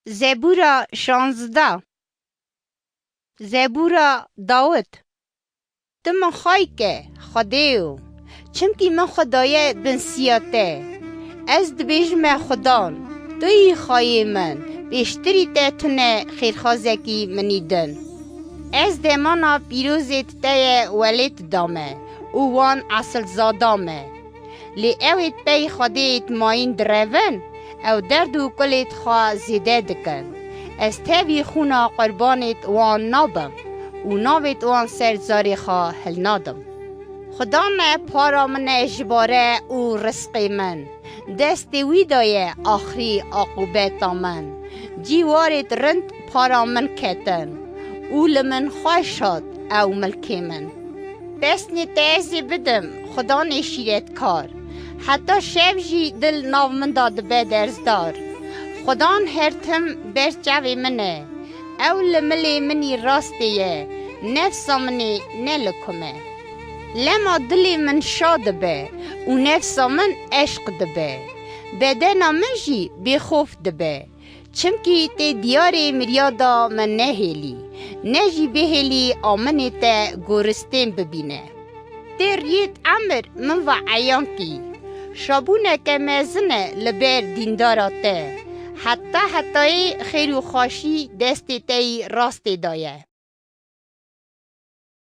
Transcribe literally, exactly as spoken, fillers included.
Zebûra şanzda. Zebûra Dawid. Tu min xway ke, Xwedêyo, çimkî min xwe daye bin siya te. Ez dibêjime Xudan, tu yî xwayê min, pêştirî te tune xêrxwazekî min î din. Ez demana pîrozêt te ye welêt dame û wan esilzada me. Lê ewêt pey Xwedêyêt mayîn direvin, ew derd û kulêt xwe zêde dikin. Ez tevî xûna qurbanêt wan nabim û navêt wan ser zarê xwe hilnadim. Xudan e para min e ji bare û rizqê min. Destê wî de ye axirî aqûbeta min. Cîwarêt rind para min ketin û li min xweş hat ew milkê min. Pesnê te ez ê bidim Xudanê şîretkar. Heta şev jî dil nav min de dibe derzdar. Xudan her tim ber çavê min e. Ew li milê min î rastê ye, nefsa min ê ne li ku me. Lema dilê min şa dibe û nefsa min eşq dibe. Bedena min jî bêxof dibe. Çimkî tê diyarê mirya de min nehêlî, ne jî bihêlî aminê te goristên bibîne. Tê riyêt emir min ve eyan kî. Şabûneke mezin e li ber dîndara te. Heta hetayê xêr û xweşî destê te yî rastê de ye.